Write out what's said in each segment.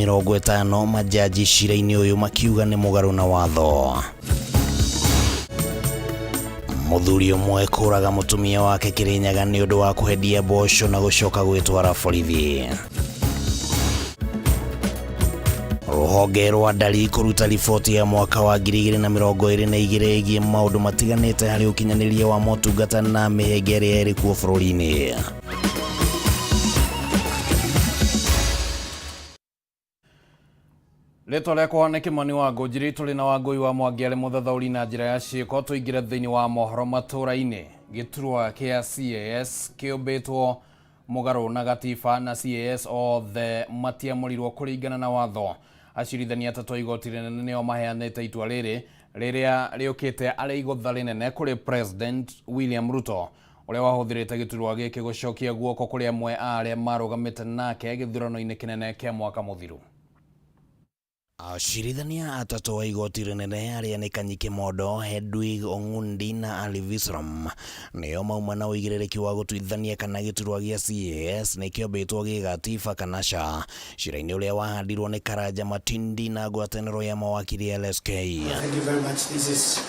50 majaji cira-inĩ ũyũ makiuga nĩ mũgarũ na watho. Mũthuri ũmwe kũraga mũtumia wake Kĩrĩnyaga nĩ ũndũ wa kũhendia mboco na gũcoka gwĩtwara borithi. Rũhonge rwa ndari kũruta riboti ya mwaka wa 2022 ĩgiĩ maũndũ matiganĩte harĩ ũkinyanĩria wa motungata na mĩhĩnga ĩrĩa ĩrĩ kuo bũrũri-inĩ. Rĩtwa rĩakwa nĩ Kĩmani wa Ngũnjiri, tũrĩ na Wangũi wa Mwangi arĩ mũthathaũri na njĩra ya ciĩko. Tũingĩre thĩinĩ wa mohoro matũra-inĩ. Gĩturwa kĩa CAS kĩũmbĩtwo mũgarũ na gatiba na CAS othe matiamũrirwo kũringana na watho. Acirithania atatũ a igoti rĩnene nĩo maheanĩte itua rĩrĩ rĩrĩa rĩũkĩte arĩ igũtha rĩnene kũrĩ President William Ruto ũrĩa wahũthĩrĩte gĩturwa gĩkĩ gũcokia guoko kũrĩ amwe a arĩa marũgamĩte nake gĩthurano-inĩ kĩnene kĩa mwaka mũthiru. Acirithania atatũ a igoti rĩnene arĩa nĩ Kanyi Kimondo, Hedwig Ong'undi na Ali Visram nĩo mauma na ũigĩrĩrĩki wa gũtuithania kana gĩturwa gĩa CAS nĩ kĩombĩtwo gĩgatiba kana ca cira-inĩ ũrĩa wahandirwo nĩ Karanja Matindi na ngwatanĩro ya mawakiri LSK. Thank you very much. This is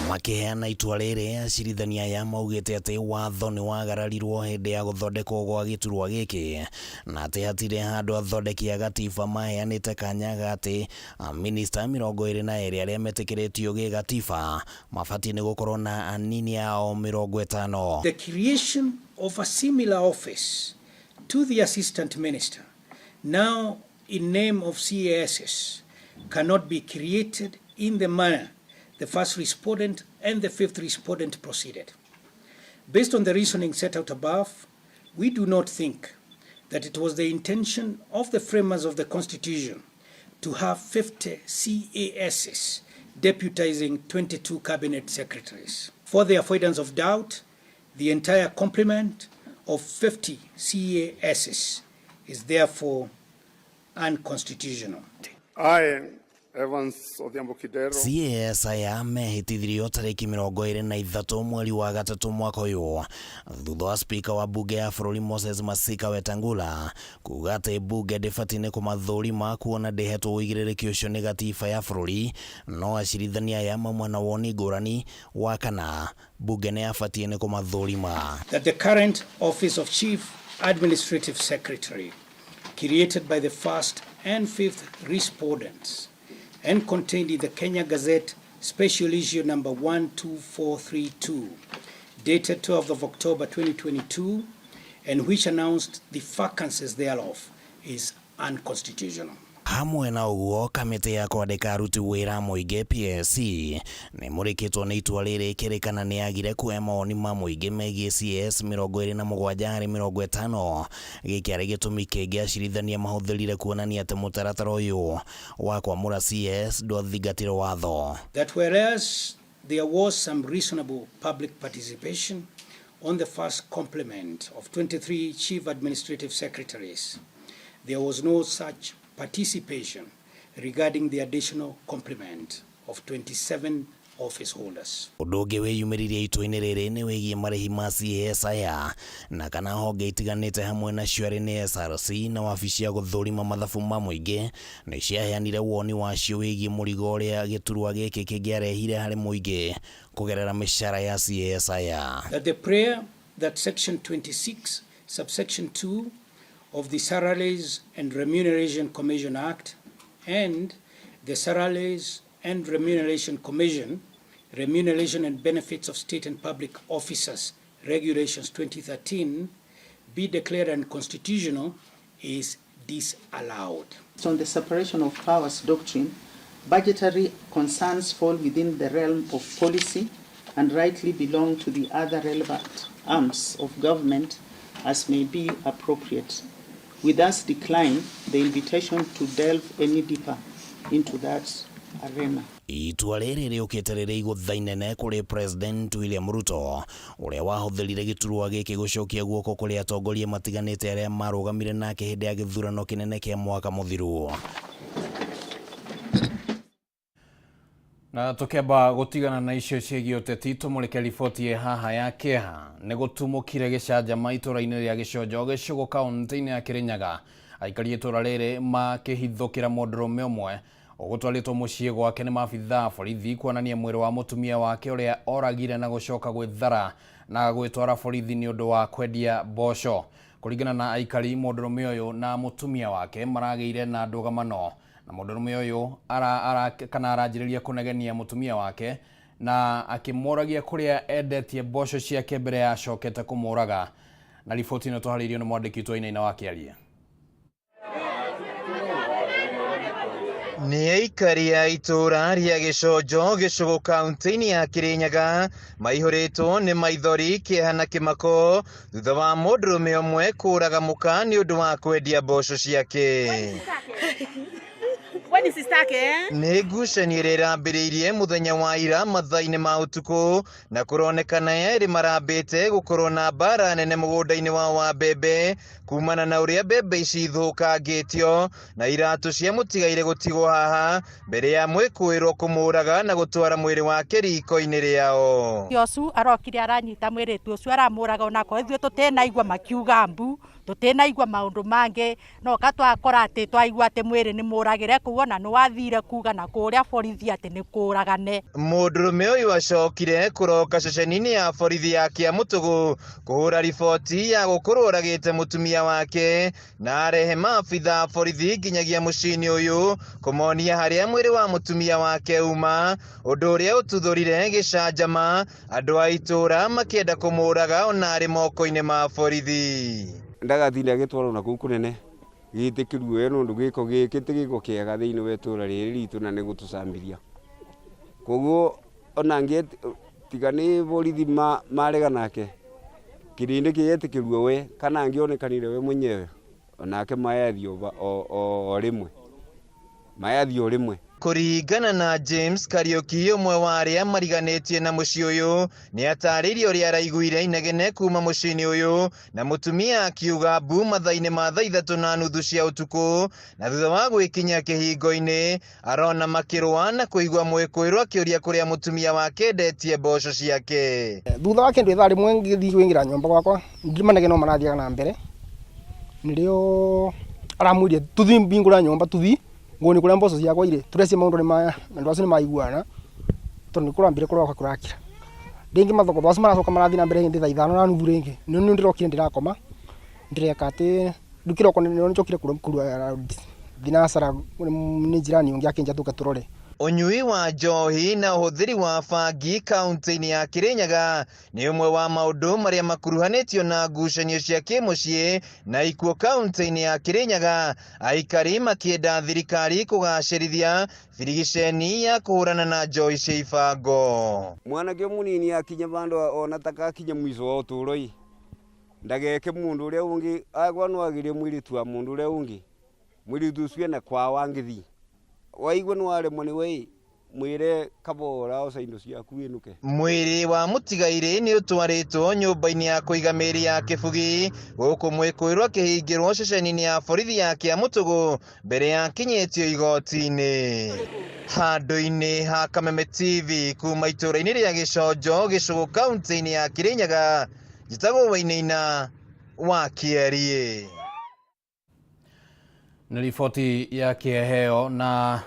Makĩheana itua rĩrĩ, acirithania aya maugĩte atĩ watho nĩ wagararirwo hĩndĩ ya gũthondekwo gwa gĩturwa gĩkĩ na atĩ hatirĩ handũ athondeki a gatiba maheanĩte kanya ga atĩ amĩnĩsta 22 arĩa metĩkĩrĩtio gĩgatiba mabatiĩ nĩ gũkorwo na anini ao 50. The creation of a similar office to the assistant minister, now in name of CASs, cannot be created in the manner the first respondent and the fifth respondent proceeded. Based on the reasoning set out above, we do not think that it was the intention of the framers of the Constitution to have 50 CASs deputizing 22 cabinet secretaries. For the avoidance of doubt, the entire complement of 50 CASs is therefore unconstitutional. I, Evans Odhiambo Kidero, CAS aya mehĩtithirio tarĩki 23 mweri wa gatatũ mwaka ũyũ thutha wa spika wa bunge ya bũrũri Moses Masika Wetangula kuga atĩ bunge ndĩbatiĩ nĩ kũmathũrima kuona ndĩhetwo ũigĩrĩrĩki ũcio nĩ gatiba ya bũrũri, no acirithania aya mauma na woni ngũrani wa kana bunge nĩ yabatiĩ nĩ kũmathũrima. That the current office of Chief Administrative Secretary, created by the first and fifth respondents and contained in the Kenya Gazette Special Issue number 12432, dated 12th of October 2022, and which announced the vacancies thereof, is unconstitutional. Hamwe na ũguo, kamĩtĩ ya kwandĩka aruti wĩra a mũingĩ PSC nĩ mũrĩkĩtwo nĩ itua rĩrĩ kĩrĩkana nĩ yagire kuoya mawoni ma mũingĩ megiĩ CAS 27 harĩ 50. Gĩkĩ arĩ gĩtũmi kĩngĩ acirithania mahũthĩrire kuonania atĩ mũtaratara ũyũ wa kwamũra CAS ndwathingatire watho. That whereas there was some reasonable public participation on the first complement of 23 chief administrative secretaries, there was no such participation regarding the additional complement of 27 office holders. Ũndũ ũngĩ wĩyumĩririe itua-inĩ rĩrĩ nĩ wĩgiĩ marĩhi ma CAS aya na kana honge itiganĩte hamwe nacio arĩ nĩ SRC na wabici ya gũthũrima mathabu ma mũingĩ nĩ ciaheanire woni wacio wĩgiĩ mũrigo ũrĩa gĩturwa gĩkĩ kĩngĩarehire harĩ mũingĩ kũgerera mĩcara ya CAS aya. That the prayer that section 26 subsection 2 of the Salaries and Remuneration Commission Act and the Salaries and Remuneration Commission, Remuneration and Benefits of State and Public Officers Regulations 2013 be declared unconstitutional is disallowed. On the separation of powers doctrine, budgetary concerns fall within the realm of policy and rightly belong to the other relevant arms of government as may be appropriate. We thus decline the invitation to delve any deeper into that arena. Itua rĩrĩ rĩũkĩte rĩrĩ igũtha inene kũrĩ President William Ruto ũrĩa wahũthĩrire gĩturwa gĩkĩ gũcokia guoko kũrĩ atongoria matiganĩte arĩa marũgamire nake hĩndĩ ya gĩthurano kĩnene kĩa mwaka mũthiru. Na tũkĩamba gũtigana na icio ciĩgiĩ ũteti, tũmũrĩke riboti ĩ haha ya kĩeha. Nĩ gũtumũkire gĩcanjama itũra-inĩ rĩa Gĩconjo, Gĩcũgũ, kaũntĩ-inĩ ya Kĩrĩnyaga. Aikari itũra rĩrĩ makĩhithũkĩra mũndũrũme ũmwe ũgũtwarĩtwo mũciĩ gwake nĩ maabithaa borithi kuonania mwĩrĩ wa mũtumia wake ũrĩa oragire na gũcoka gwĩthara na gwĩtwara borithi nĩ ũndũ wa kwendia mboco. Kũringana na aikari, mũndũrũme ũyũ na mũtumia wake maragĩire na ndũgamano na mũndũrũme ũyũ kana aranjĩrĩria kũnegenia mũtumia wake na akĩmũragia kũrĩa endetie mboco ciake mbere ya acokete kũmũraga. Na riboti ĩno tũharĩirio nĩ mwandĩki witũ Wainaina wa Kĩarie. Nĩ aikari a itũũra rĩa Gĩconjo gĩcũgũ kaunti-inĩ ya Kĩrĩnyaga maihũrĩtwo nĩ maithori, kĩeha na kĩmako thutha wa mũndũrũme ũmwe kũraga mũka nĩ ũndũ wa kwendia mboco ciake. Nĩ ngucanio ĩrĩa ĩrambĩrĩirie mũthenya wa ira mathaa-inĩ ma ũtukũ na kũronekana erĩ marambĩte gũkorwo na mbara nene mũgũnda-inĩ wao wa mbembe kumana na ũrĩa mbembe ici ithũkangĩtio na iratũ cia mũtigaire gũtigwo haha mbere ya mwĩkũĩrwo kũmũraga na gũtwara mwĩrĩ wake riko-inĩ rĩao. Ũcio arokire aranyita mwĩrĩtu ũcio aramũraga onako ithuĩ tũtĩnaigua makiuga mbu tũtĩnaigua maũndũ mangĩ no ka twakora atĩ twaigua atĩ mwĩrĩ nĩ mũragĩre kũu ona nĩ wathire kuga na kũrĩa borithi atĩ nĩ kũragane. Mũndũrũme ũyũ acokire kũroka ceceni-inĩ ya borithi ya Kĩamũtũgũ kũhũra riboti ya gũkorwo oragĩte mũtumia wake na arehe maabitha borithi nginyagia mũciĩ-inĩ ũyũ kũmonia harĩa mwĩrĩ wa mũtumia wake uma, ũndũ ũrĩa ũtuthũrire gĩcanjama andũ a itũũra makĩenda kũmũraga ona arĩ moko-inĩ ma borithi. Ndagatinda agĩtwarwo na kũu kũnene gĩtĩkĩruo we nũndũ gĩko gĩkĩ ti gĩko kĩega thĩinĩ wa itũũra rĩrĩ ritũ na nĩ gũtũcambithia. Koguo ona angĩ tiga nĩ borithi marega nake kĩrĩndĩ kĩetĩkĩruo we kana angĩonekanire we mwenyewe onake mayathiĩ o rĩmwe mayathiĩ o rĩmwe. Kũringana na James Kariuki ũmwe wa arĩa mariganĩtie na mũciĩ ũyũ nĩ atarĩirie ũrĩa araiguire inegene kuma mũciĩ-inĩ ũyũ na mũtumia akiuga mbu mathaa-inĩ ma thaa 3:30 cia ũtukũ na thutha wa gwĩkinyia kĩhingo-inĩ arona makĩrũa na kũigua mwĩkũĩrwo akĩũria kũrĩa mũtumia wake endetie mboco ciake. Thutha wa kĩndũ ithaa rĩmwe ngĩthiĩ kũingĩra nyũmba gwakwa ndiri no marathiaga na mbere nĩrĩo aramwĩrire tũthiĩ mbingũra nyũmba tũthiĩ nguoni kuria mboco ciakwa irĩ tũreci maũndũ nĩ maya andũ acio nĩ maiguana tondũ nĩ kũrambire kũroka kũrakira rĩngĩ mathoko acio maracoka marathiĩ na mbere hĩndĩ thaa 5:30 rĩngĩ nĩ ndĩrokire ndĩrakoma ndĩreka atĩ rĩu kĩroko nĩ njokire kũrua thinacara nĩ jirani ũngĩ akĩnja tũke tũrore. Ũnyui wa njohi na ũhũthĩri wa bangi kaunti-inĩ ya Kĩrĩnyaga nĩ ũmwe wa maũndũ marĩa makuruhanĩtio na ngucanio cia kĩmũciĩ na ikuũ kaunti-inĩ ya Kĩrĩnyaga, aikari makĩenda thirikari kũgacĩrithia birigiceni ya kũhũrana na njohi cia ibango. Mwanake mũnini akinya vandũ ona takakinya mwico wa ũtũũro-ĩ ndageke mũndũ ũrĩa ũngĩ agwa no agirie mwĩrĩtu wa mũndũ ũrĩa ũngĩ mwĩrĩtu ũcio ena kwao angĩthiĩ waigua nĩ waremwo nĩ we mwĩre kabora oca indo ciaku wĩnũke. Mwĩrĩ wa mũtigairĩ nĩ ũtwarĩtwo nyũmba-inĩ ya kũiga mĩĩrĩ ya kĩbugi gũkũ mwĩkũĩrwo akĩhingĩrwo ceceni-inĩ ya borithi ya Kĩamũtũgũ mbere ya akinyĩtio igoti-inĩ. Handũ-inĩ ha Kameme TV kuma itũũra-inĩ rĩa Gĩconjo gĩcũgũ kaunti-inĩ ya Kĩrĩnyaga, njĩtagwo Wainaina wa Kĩeriĩ. Nĩ riboti ya kĩeheo na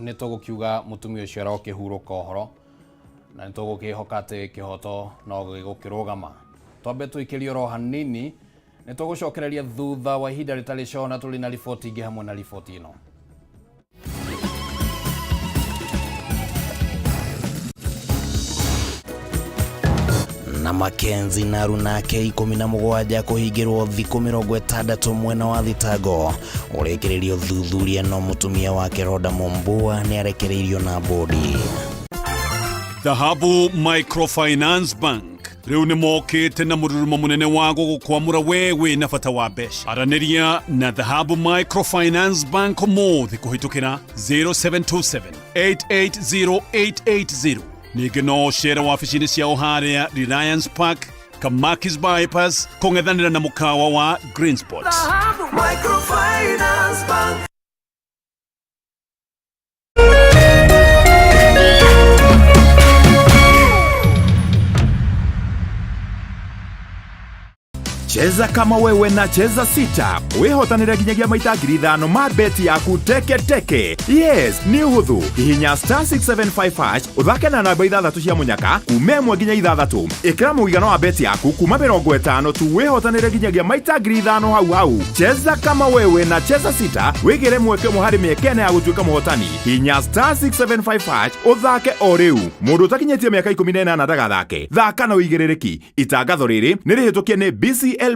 nĩ tũgũkiuga mũtumia ũcio arokĩhurũka ũhoro na nĩ tũgũkĩhoka atĩ kĩhoto no gĩgũkĩrũgama. Twambe tũikĩrie oro hanini nĩ tũgũcokereria thutha wa ihinda rĩtarĩ cona tũrĩ na riboti ingĩ hamwe na riboti ĩno. Na Mackenzie Naru nake 17 kũhingĩrwo thikũ 60 mwena wa thitango ũrĩkĩrĩrio thuthuria no mũtumia wake Rhoda Mumbua nĩ arekereirio na bodi. Dhahabu Microfinance Bank rĩu nĩ mokĩte na mũrurumo mũnene wa gũgũkwamũra we wĩna bata wa mbeca. Aranĩria na Dhahabu Microfinance Bank ũmũthĩ kũhĩtũkĩra 0727 880880. Ningĩ no ũcere wabici-inĩ ciao harĩa Reliance Park, Kamakis Bypass, kũng'ethanĩra na mũkawa wa Greenspot. Microfinance Bank. Cheza kama wewe na Cheza Sita wihotanire nginyagia maita 5,000 ma beti yaku teke teke. Yes, nĩ ũhũthũ. Hihinya star 675 hash ũthake na namba ithathatũ cia mũnyaka kuma 1 nginya 6. Ĩkĩra mũigana wa beti yaku kuma 50 tu wihotanire nginyagia maita 5,000 hau hau. Cheza kama wewe na Cheza Sita wigire mweke ũmwe harĩ mĩeke ĩna ya gũtuĩka mũhotani. Hihinya star 675 hash ũthake o rĩu. Mũndũ ũtakinyĩtie mĩaka 18 ndagathake. Thaka na ũigĩrĩrĩki. Itangatho rĩrĩ nĩ rĩhĩtũkie nĩ BCLB.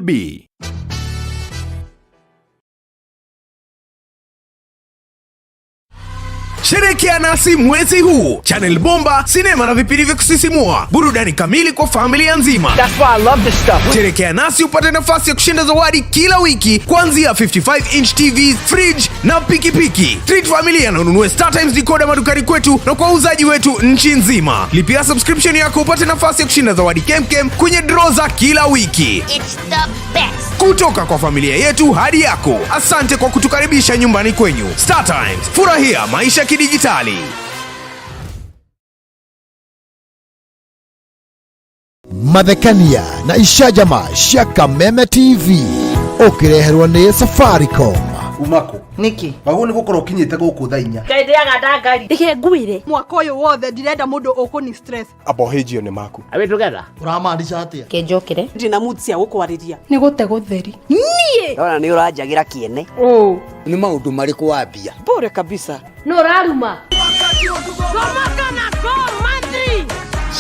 Sherehekea nasi mwezi huu, Channel Bomba, sinema na vipindi vya kusisimua, burudani kamili kwa familia nzima. That's why I love this stuff. Sherehekea nasi upate nafasi ya kushinda zawadi kila wiki kuanzia 55 inch TV, fridge na pikipiki. Treat familia na ununue Star Times decoder madukani kwetu na kwa wauzaji wetu nchi nzima. Lipia subscription yako upate nafasi ya kushinda zawadi kemkem kwenye draw za kila wiki. It's the best. Kutoka kwa familia yetu hadi yako. Asante kwa kutukaribisha nyumbani kwenyu. Star Times, furahia maisha kidijitali. Mathekania na icajama cia Kameme TV ũkĩreherwo nĩ Safaricom. Umako niki wagwo nĩ gũkorwo ũkinyĩte gũkũ thaa 4. Ngai ndĩaga ndangari. Reke ngwĩre mwaka ũyũ wothe ndirenda mũndũ ũkũni stress. Abohĩnjio nĩ maku. Are we together? Ũramaanisha atĩa? Kenjokere. Ndina mood cia gũkwarĩria. Nĩ gũte gũtheri. Niĩ. Ndona nĩ ũranjagĩra kĩene. Ũ. Nĩ maũndũ marĩkũ wambia? Bure kabisa. Nũ ũraruma? Komoka na Go Monthly.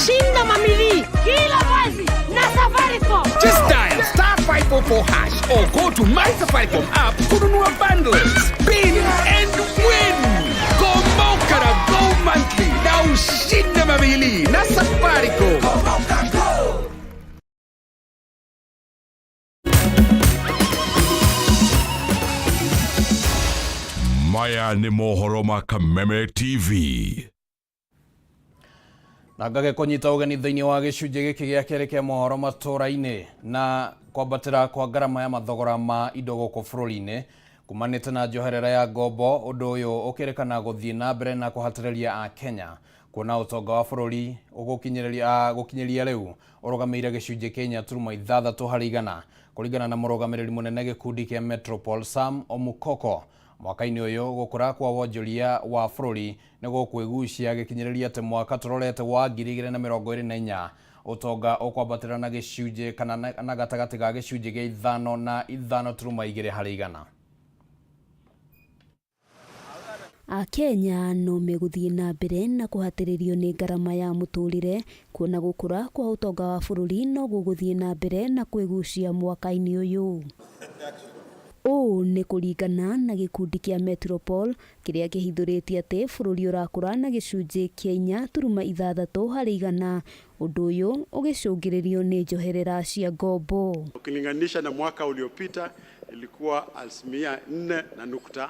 Shinda mamili kila mwezi na Safaricom. Just dial star 544 hash or go to My Safaricom app kununua bundles, spin and win. Komoka na Go Monthly na ushinde mamili na Safaricom. Maya nĩ mohoro ma Kameme TV. Na ngage kũnyita ũgeni thĩinĩ wa gĩcunjĩ gĩkĩ gĩa kerĩ kĩa mohoro matũra-inĩ na kwambatĩra kwa ngarama ya mathogora ma indo gũkũ bũrũri-inĩ kumanĩte na njoherera ya ngombo. Ũndũ ũyũ ũkĩrĩkana gũthiĩ na mbere na kũhatĩrĩria Akenya kuona ũtonga wa bũrũri gũkinyĩria rĩu ũrũgamĩire gĩcunjĩ kĩa 4.6 harĩ igana kũringana na mũrũgamĩrĩri mũnene gĩkundi kĩa Metropol Sam Omukoko. Mwaka-inĩ ũyũ gũkũra kwa wonjoria wa bũrũri nĩ gũkwĩgucia gĩkinyĩrĩria atĩ mwaka tũrorete wa 2024 ũtonga ũkwambatĩra na gĩcunjĩ kana na gatagatĩ ga gĩcunjĩ gĩa 5 na 5.2 harĩ igana. Akenya no megũthiĩ na mbere na kũhatĩrĩrio nĩ ngarama ya mũtũrĩre kuona gũkũra kwa ũtonga wa bũrũri no gũgũthiĩ na mbere na kwĩgucia mwaka-inĩ ũyũ. Ũũ nĩ kũringana na gĩkundi kĩa Metropol kĩrĩa kĩhithũrĩtie atĩ bũrũri ũrakũra na gĩcunjĩ kĩa 4.6 harĩ igana, ũndũ ũyũ ũgĩcũngĩrĩrio nĩ njoherera cia ngombo. Ukilinganisha na mwaka uliopita ilikuwa 4.99%.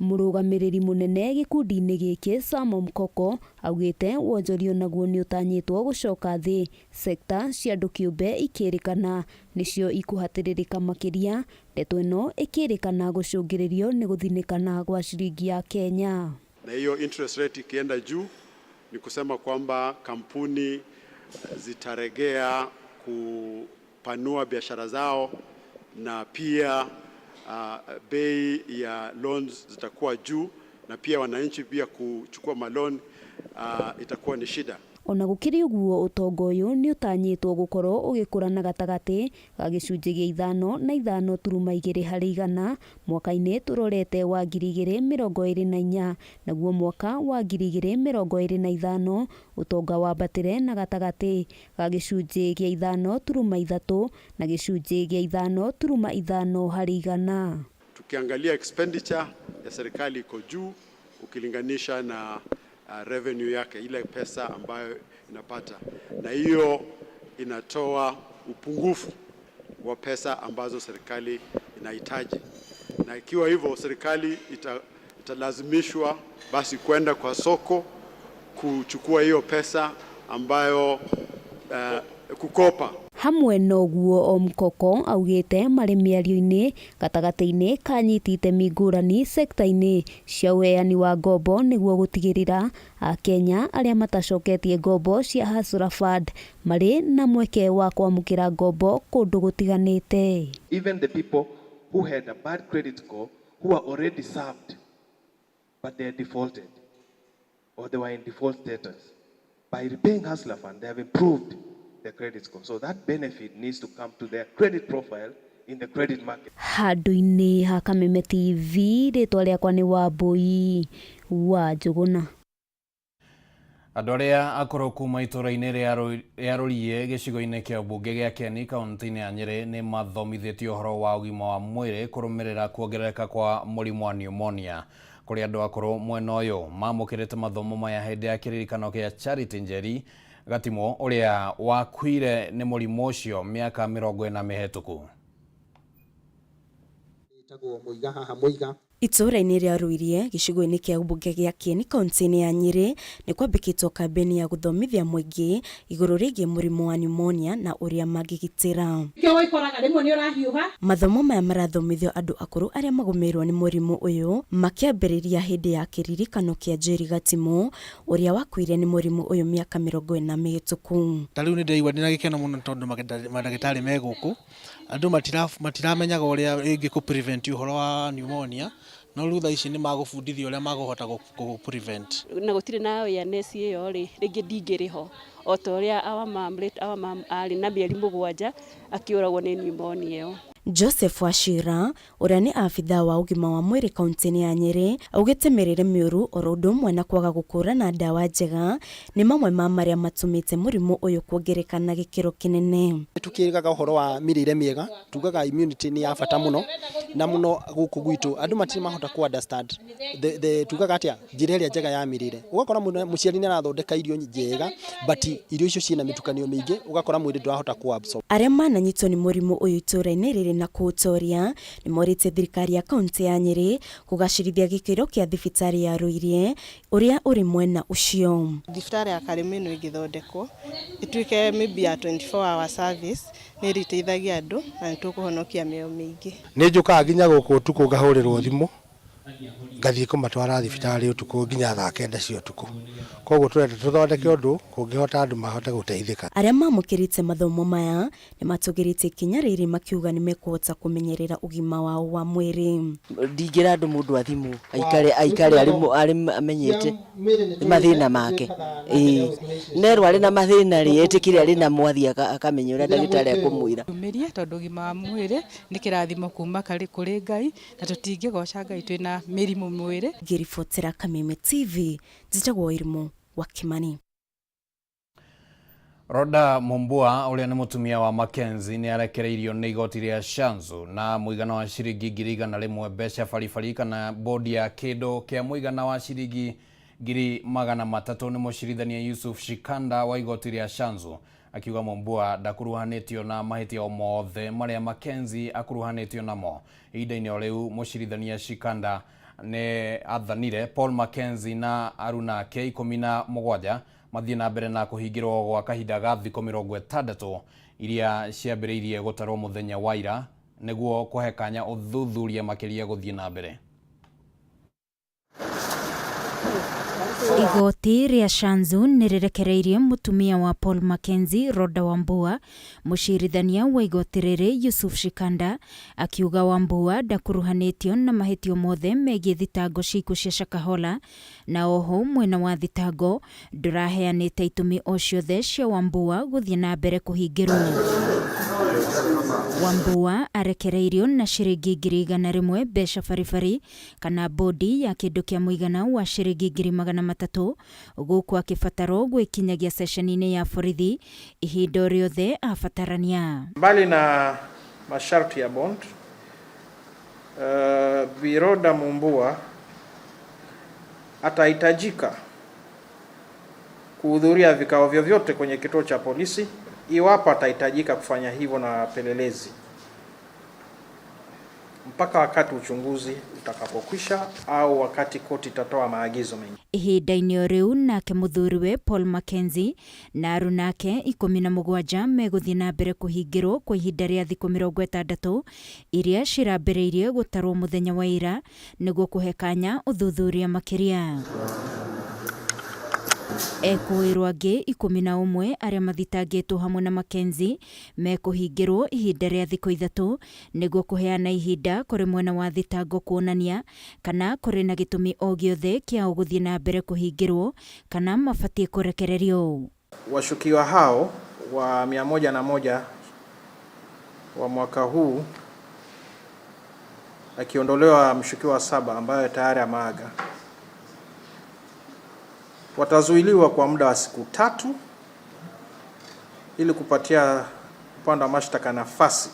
Mũrũgamĩrĩri mũnene gĩkundi-inĩ gĩkĩ Sam Omukoko augĩte wonjoria onaguo nĩũtanyĩtwo gũcoka thĩ, sekta cia andũ kĩũmbe ikĩrĩkana nĩcio ikũhatĩrĩrĩka makĩria, ndeto ĩno ĩkĩrĩkana gũcũngĩrĩrio nĩ gũthinĩkana gwa ciringi ya Kenya. Na hiyo interest rate ikienda juu ni kusema kwamba kampuni zitaregea kupanua biashara zao na pia bei ya loans zitakuwa juu na pia wananchi pia kuchukua malon itakuwa ni shida. Ona gũkĩrĩ ũguo ũtonga ũyũ nĩũtanyĩtwo gũkorwo ũgĩkũra na gatagatĩ ga gĩcunjĩ gĩa 5 na 5.2 harĩ igana mwaka-inĩ tũrorete wa 2024, naguo mwaka wa 2025 ũtonga wambatĩre na gatagatĩ ga gĩcunjĩ gĩa 5.3 na gĩcunjĩ gĩa 5.5 harĩ igana. Tukiangalia expenditure ya serikali iko juu ukilinganisha na revenue yake, ile pesa ambayo inapata, na hiyo inatoa upungufu wa pesa ambazo serikali inahitaji, na ikiwa hivyo serikali italazimishwa basi kwenda kwa soko kuchukua hiyo pesa ambayo kukopa. Hamwe noguo Omukoko augĩte marĩ mĩario-inĩ gatagatĩ-inĩ ka anyiti itemi ngũrani sekta-inĩ cia ũheani wa ngombo nĩguo gũtigĩrĩra akenya arĩa matacoketie ngombo cia Hustler Fund marĩ na mweke wa kwamũkĩra ngombo kũndũ gũtiganĩte. Even the people who had a bad credit score, who are already served, but they are defaulted or they were in default status. By repaying Hustler Fund, they have improved their credit score. So that benefit needs to come to their credit profile in the credit market. Handũ-inĩ ha Kameme TV rĩtwa rĩakwa nĩ Wambui wa Njũgũna. Andũ arĩa akũrũ kuma itũũra-inĩ rĩa Rũriĩ gĩcigo-inĩ kĩa ũmbunge gĩa Kieni kaunti-inĩ ya Nyĩrĩ nĩ mathomithĩtio ũhoro wa ũgima wa mwĩrĩ kũrũmĩrĩra kuongerereka kwa mũrimũ wa pneumonia. Kũrĩ andũ akũrũ mwena ũyũ mamũkĩrĩte mathomo maya hĩndĩ ya kĩririkano kĩa Charity Njeri Gatimo ũrĩa wakuire nĩ mũrimũ ũcio mĩaka 40 mĩhetũku. Itũũra-inĩ rĩa Rũirie gĩcigo-inĩ kĩa ũmbunge gĩa Kieni kaunti-inĩ ya Nyĩrĩ nĩ kwambĩkĩtwo kambeni ya gũthomithia mũingĩ igũrũ rĩgiĩ mũrimũ wa pneumonia na ũrĩa mangĩgitĩra. Mathomo maya marathomithio andũ akũrũ arĩa magũmĩirwo nĩ mũrimũ ũyũ makĩambĩrĩria hĩndĩ ya kĩririkano kĩa Njeri Gatimo ũrĩa wakuire nĩ mũrimũ ũyũ mĩaka 40 mĩhĩtũku. Ta rĩu nĩ ndĩraigua ndĩna gĩkeno mũno tondũ mandagĩtarĩ me gũkũ, andũ matiramenyaga ũrĩa rĩngĩ kũ prevent ũhoro wa pneumonia, no rĩu thaa ici nĩ magũbundithio ũrĩa magũhota gũ prevent. Na gũtirĩ na awareness ĩyo rĩ, rĩngĩ ndingĩrĩ ho o ta ũrĩa our mom, late our mom arĩ na mĩeri 7 akĩũragwo nĩ pneumonia ĩyo. Joseph Wachira ũrĩa nĩ abithaa wa ũgima wa mwĩrĩ kaunti-inĩ ya Nyĩrĩ augĩte mĩrĩre mĩũru oro ũndũ ũmwe na kwaga gũkũrana ndawa njega nĩ mamwe ma marĩa matũmĩte mũrimũ ũyũ kuongerereka na gĩkĩro kĩnene. Tukĩgaga ũhoro wa mĩrĩre mĩega, tugaga immunity nĩ ya bata mũno na mũno gũkũ gwitũ andũ matirĩ mahota ku understand the tugaga atĩa njĩra ĩrĩa njega ya mĩrĩre. Ũgakora mũciari nĩ arathondeka irio njega but irio icio ciĩna mĩtukanio mĩingĩ, ũgakora mwĩrĩ ndũrahota ku absorb. Arĩa mananyitwo nĩ mũrimũ ũyũ itũũra-inĩ rĩrĩ na kũũtoria nĩ morĩtie thirikari ya kaunti ya Nyĩrĩ kũgacĩrithia gĩkĩro kĩa thibitarĩ ya Rũirie ũrĩa ũrĩ mwena ũcio. Thibitarĩ ya Karĩmĩnũ ĩno ĩngĩthondekwo ĩtuĩke maybe ya 24 hour service nĩ ĩrĩteithagia andũ na nĩ tũkũhonokia mĩoyo mĩingĩ. Nĩ njũkaga nginya gũkũ ũtukũ ngahũrĩrwo thimũ ngathiĩ kũmatwara thibitarĩ ũtukũ nginya thaa 9 cia ũtukũ, koguo tũrenda tũthondeke ũndũ kũngĩhota andũ mahote gũteithĩka. Arĩa mamũkĩrĩte mathomo maya nĩ matũgĩrĩtie ikinya rĩrĩ makiuga nĩ mekũhota kũmenyerera ũgima wao wa mwĩrĩ. Ndingĩra andũ mũndũ athimwo aikare aikare arĩ amenyete mathĩna make, ĩĩ nerwo arĩ na mathĩna rĩ etĩkĩre arĩ namo athiĩ akamenya ũrĩa ndagĩtarĩ ekũmwĩra. Tumĩrie tondũ ũgima wa mwĩrĩ nĩ kĩrathimo kuma kũrĩ Ngai na tũtingĩgoca Ngai twĩna mĩrimũ mwĩrĩ. Ngĩribotera Kameme TV njĩtagwo Irimũ wa Kimani. Rhoda Mumbua ũrĩa nĩ mũtumia wa Mackenzie nĩ arekereirio nĩ igoti rĩa Shanzu na mũigana wa ciringi 100,000 mbeca baribari kana bodi ya kĩndũ kĩa mũigana wa ciringi 300,000 nĩ mũcirithania Yusuf Shikanda wa igoti rĩa Shanzu akiuga Mumbua ndakuruhanĩtio na mahĩtia o mothe marĩa Mackenzie akuruhanĩtio namo. Ihinda-inĩ o rĩu mũcirithania Shikanda nĩ athanire Paul Mackenzie na aruna ake 17 mathiĩ na mbere na kũhingĩrwo gwa kahinda ga thikũ 60 iria ciambĩrĩirie gũtarwo mũthenya wa ira nĩguo kũhe kanya ũthuthuria makĩria gũthiĩ na mbere. Igoti rĩa Shanzu nĩ rĩrekereirie mũtumia wa Paul Mackenzie Rhoda Wambua. Mũcirithania wa igoti rĩrĩ Yusuf Shikanda akiuga Wambua ndakuruhanĩtio na mahĩtio mothe megiĩ thitango cia ikuũ cia Shakahola na oho mwena wa thitango ndũraheanĩte itũmi o ciothe cia Wambua gũthiĩ na mbere kũhingĩrwo. Wambua arekereirio na ciringi 100,000 mbeca baribari kana bodi ya kĩndũ kĩa mũigana wa ciringi 300,000 gũkũ akĩbatarwo gwĩkinyagia ceceni-inĩ ya borithi ihinda o rĩothe abatarania. Mbali na masharti ya bond, Bi Rhoda Mumbua atahitajika kuhudhuria vikao vyovyote kwenye kituo cha polisi iwapo atahitajika kufanya hivyo na wapelelezi. mpaka wakati uchunguzi utakapokwisha au wakati koti itatoa maagizo mengi. Ihinda-inĩ o rĩu nake mũthuriwe Paul Mackenzie na aruna ake 17 megũthiĩ na mbere kũhingĩrwo kwa ihinda rĩa thikũ 60 iria cirambĩrĩirie gũtarwo mũthenya wa ira nĩguo kũhe kanya ũthuthuria makĩria. Ekũĩrwo angĩ 11 arĩa mathitangĩtwo hamwe na Mackenzie mekũhingĩrwo ihinda rĩa thikũ 3 nĩguo kũheana ihinda kũrĩ mwena wa thitango kuonania kana kũrĩ na gĩtũmi o gĩothe kĩao gũthiĩ na mbere kũhingĩrwo kana mabatiĩ kũrekererio. Washukiwa hao wa 101 wa mwaka huu akiondolewa mshukiwa wa 7 ambaye tayari ameaga, watazuiliwa kwa muda wa siku 3 ili kupatia upande wa mashtaka nafasi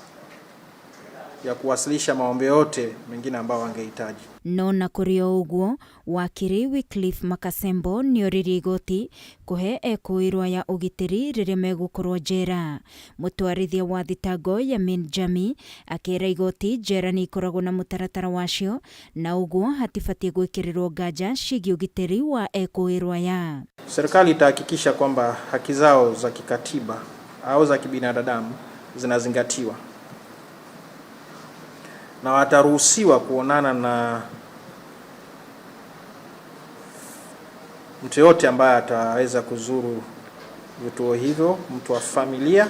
ya kuwasilisha maombi yote mengine ambayo wangehitaji. No na kũrĩ o ũguo, wakiri Wycliffe Makasembo nĩoririe igoti kũhe ekũĩrwo ya ũgitĩri rĩrĩa megũkorwo njera. Mũtwarithia wa thitango Yamin Jami akĩra igoti njera nĩ ikoragwo na mũtaratara wacio na ũguo hatibatiĩ gwĩkĩrĩrwo nganja ciĩgiĩ ũgitĩri wa ekũĩrwo aya. Serikali itahakikisha kwamba haki zao za kikatiba au za kibinadamu zinazingatiwa na wataruhusiwa kuonana na mtu yote ambaye ataweza kuzuru vituo hivyo, mtu wa familia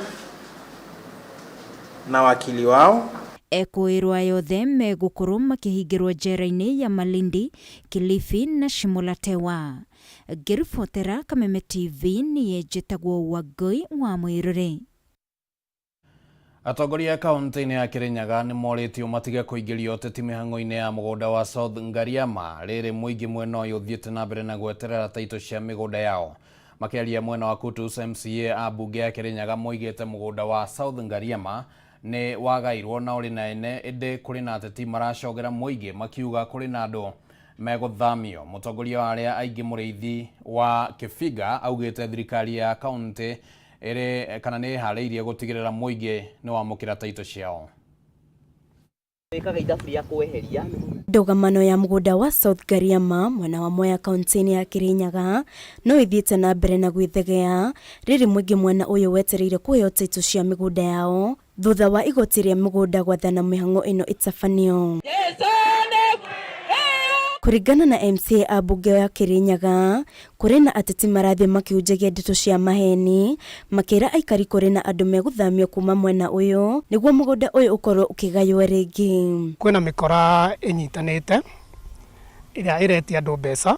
na wakili wao. Ekũĩrwo aya othe megũkorwo makĩhingĩrwo njera-inĩ ya Malindi, Kilifi na Shimo la Tewa. Ngĩribotera Kameme TV niĩ njĩtagwo Wangũi wa Mwĩrũrĩ. Atongoria a kaunti-inĩ ya Kirinyaga nĩ morĩtio matige kũingĩria ũteti mĩhang'o-inĩ ya mũgũnda wa South Ngariama rĩrĩ mũingĩ mwena ũyũ ũthiĩte na mbere na gweterera taitũ cia mĩgũnda yao. Makĩaria mwena wa Kutus, MCA a mbunge ya Kirinyaga moigĩte mũgũnda wa South Ngariama nĩ wagairwo na ũrĩ na ene, ĩndĩ kũrĩ na ateti maracogera mũingĩ makiuga kũrĩ na andũ megũthamio. Mũtongoria wa arĩa aingĩ Mũrĩithi wa Kĩbinga augĩte thirikari ya kaunti ĩrĩ kana nĩ ĩharĩirie gũtigĩrĩra mũingĩ nĩ wamũkĩra taitũ ciao. Wĩkaga ithabu rĩa kweheria. Ndũgamano ya mũgũnda wa South Ngariama mwena wa Mwea kaunti-inĩ ya Kirinyaga no ĩthiĩte na mbere na gwĩthegea rĩrĩ mũingĩ mwena ũyũ wetereire kũheo taitũ cia mĩgũnda yao thutha wa igoti rĩa mĩgũnda gwathana mĩhang'o ĩno ĩtabanio. Kũringana na MCA a mbunge ya Kirinyaga, kũrĩ na ateti marathiĩ makĩhunjagia ndeto cia maheni makĩra aikari kũrĩ na andũ megũthamio kuma mwena ũyũ nĩguo mũgũnda ũyũ ũkorwo ũkĩgaywo rĩngĩ. Kwĩna mĩkora ĩnyitanĩte ĩrĩa ĩretia andũ mbeca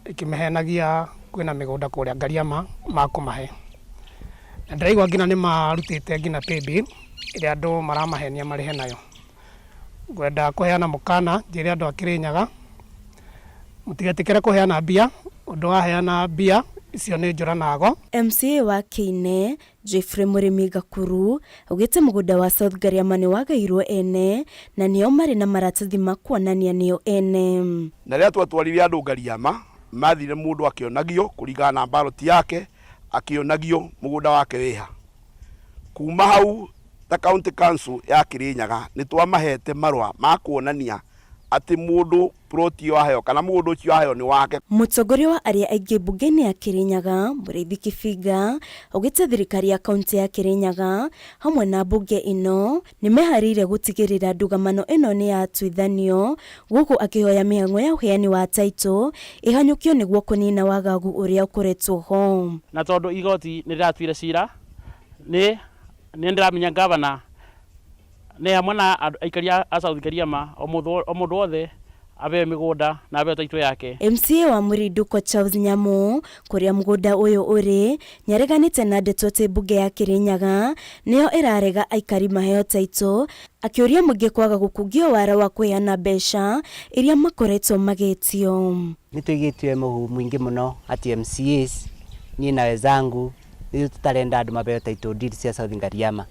ĩkĩmehenagia kwĩna mĩgũnda kũrĩa Ngariama makũmahe. Na ndĩraigua nginya nĩ marutĩte nginya paybill ĩrĩa andũ maramahenia marĩhe nayo. Ngwenda kũheana mũkana njĩre andũ a Kirinyaga mũtigetĩkĩre kũheana mbia, ũndũ waheana mbia icio nĩ njũra nago. MCA wa Kĩine Geoffrey Mũrĩmi Gakuru augĩte mũgũnda wa South Ngariama nĩ wagairwo ene na nĩo marĩ na maratathi ma kuonania nĩo ene. Na rĩrĩa twatwarire andũ Ngariama mathire mũndũ akĩonagio kũringana na ballot yake, akĩonagio mũgũnda wake wĩha. Kuma hau ta county council ya Kirinyaga nĩ twamahete marũa ma kuonania atĩ mũndũ plot ĩyo aheo kana mũgũnda ũcio aheo nĩ wake. Mũtongoria wa arĩa aingĩ mbunge-inĩ ya Kirinyaga Mũrĩithi Kĩbinga augĩte thirikari ya kaunti ya Kirinyaga hamwe na mbunge ĩno nĩ meharĩirie gũtigĩrĩra ndũgamano ĩno nĩ yatuithanio gũkũ akĩhoya mĩhang'o ya ũheani wa taitũ ĩhanyũkio nĩguo kũnina wagagu ũrĩa ũkoretwo ho. Na tondũ igoti nĩ rĩratuire cira nĩ ndĩramenya gavana nĩ hamwe na aikari a South Ngariama o mũndũ wothe abeo mĩgũnda na abeo taitũ yake. MCA wa Mũrindũko Charles Nyamu kũrĩa mũgũnda ũyũ ũrĩ nĩareganĩte na ndeto atĩ mbunge ya Kirinyaga nĩyo ĩrarega aikari maheo taitũ, akĩũria mũingĩ kwaga gũkungio wara wa kũheana mbeca iria makoretwo magĩtio. Nĩ tũigĩtue mũhu mũingĩ mũno atĩ MCAs niĩ na wenzangu nĩ tũtarenda andũ maheo title deed cia South Ngariama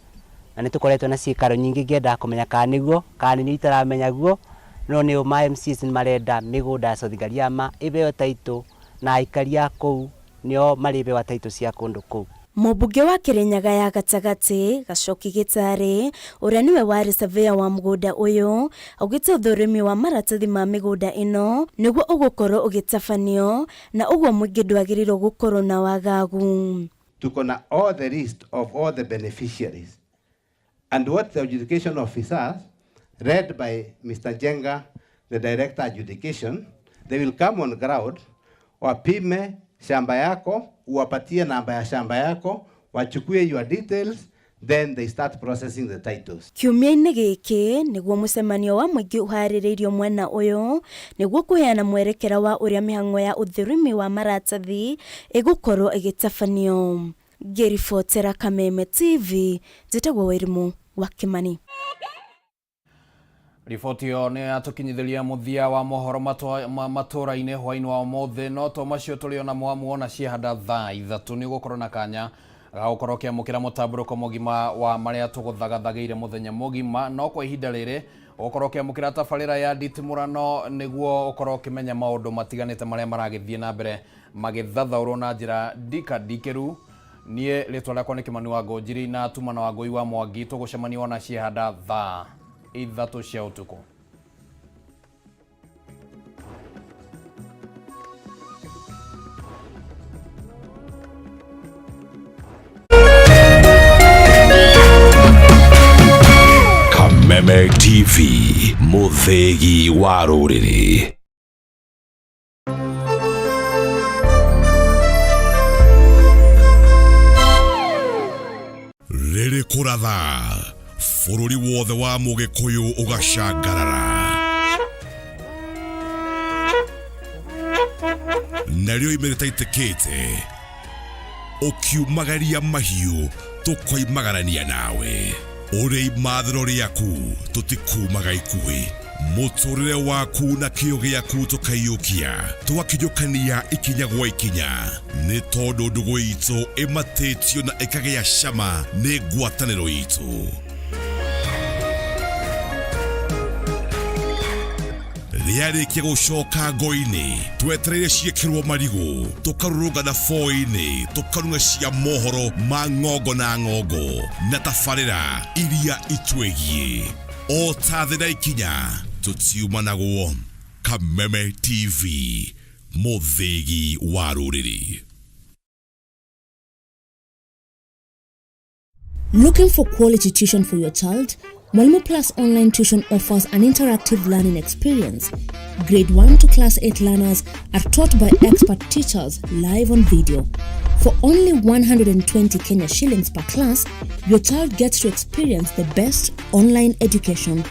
na nĩ tũkoretwo na ciĩkaro nyingĩ ngĩendaga kũmenya kana nĩguo kana nĩ itaramenya guo, no nĩ ma MCAs nĩ marenda mĩgũnda ya South Ngariama ĩheo title na aikari a kũu nĩo marĩhewa title cia kũndũ kũu. Mũmbunge wa Kĩrĩnyaga ya gatagatĩ Gacoki Gĩtarĩ ũrĩa nĩwe warĩ surveyor wa mũgũnda ũyũ augĩte ũthũrimi wa maratathi ma mĩgũnda ĩno nĩguo ũgũkorwo ũgĩtabanio na ũguo mũingĩ ndwagĩrĩirwo gũkorwo na wagagu. Tuko na all the list of all the beneficiaries and what the adjudication officers led by Mr. Jenga, the director adjudication, they will come on ground wapime shamba yako, uwapatie namba ya shamba yako, wachukue your details, then they start processing the titles. Kiumia-inĩ gĩkĩ nĩguo mũcemanio wa mũingĩ ũharĩrĩirio mwena ũyũ nĩguo kũheana mwerekera wa ũrĩa mĩhang'o ya ũthũrimi wa maratathi ĩgũkorwo ĩgĩtabanio. Ngĩribotera Kameme TV, njĩtagwo Wairimu wa Kimani. Riboti ĩyo nĩ yatũkinyithĩria mũthia wa mohoro matũra-inĩ hwaĩ-inĩ wa ũmũthĩ, no to macio tũrĩ ona muona ciehanda thaa 3 nĩ ũgũkorwo na kanya ga gũkorwo ũkĩamũkĩra mũtambũrũko mũgima wa marĩa tũgũthagathagĩire mũthenya mũgima, no kwa ihinda rĩrĩ ũgũkorwo ũkĩamũkĩra tabarĩra ya nditimũrano nĩguo ũkorwo ũkĩmenya maũndũ matiganĩte marĩa maragĩthiĩ na mbere magĩthathaũrwo na njĩra ndikandikĩru. Niĩ rĩtwa rĩakwa nĩ Kĩmani wa Ngũnjiri na Tumana wa Ngũi wa Mwangi, tũgũcemania ona ciehanda thaa 3 cia ũtukũ. Kameme TV, mũthĩgi wa rũrĩrĩ. Rĩrĩ kũratha bũrũri wothe wa mũgĩkũyũ ũgacangarara, narĩo ime rĩtaitĩkĩte ũkiumagaria mahiũ tũkoimagarania nawe, ũrĩ imathĩro rĩaku tũtikumaga ikuhĩ, mũtũrĩre waku na kĩo gĩaku tũkaiyũkia, tũgakinyũkania ikinya gwa ikinya, nĩ tondũ ndũgũ itũ ĩmatĩtio na ĩkagĩa cama nĩ ngwatanĩro itũ. Rĩarĩkia gũcoka ngo-inĩ twetereire ciĩkĩrwo marigũ, tũkarũrũngana boi-inĩ, tũkarung'a cia mohoro ma ng'ongo na ng'ongo na tabarĩra iria itwĩgiĩ o ta thĩ na ikinya tũtiumanagwo. Kameme TV, mũthĩgi wa rũrĩrĩ. Looking for quality tuition for your child? Mwalimu Plus Online Tuition offers an interactive learning experience. Grade 1 to Class 8 learners are taught by expert teachers live on video. For only 120 Kenya shillings per class, your child gets to experience the best online education.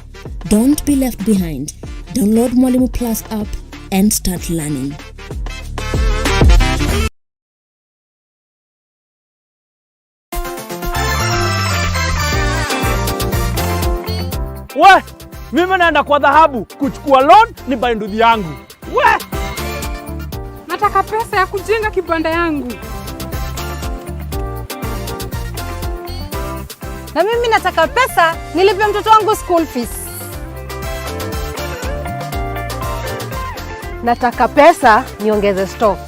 Don't be left behind. Download Mwalimu Plus app and start learning. We, mimi naenda kwa dhahabu kuchukua loan ni buy nduthi yangu. We! Nataka pesa ya kujenga kibanda yangu. Na mimi nataka pesa nilipe mtoto wangu school fees. Nataka pesa niongeze stock.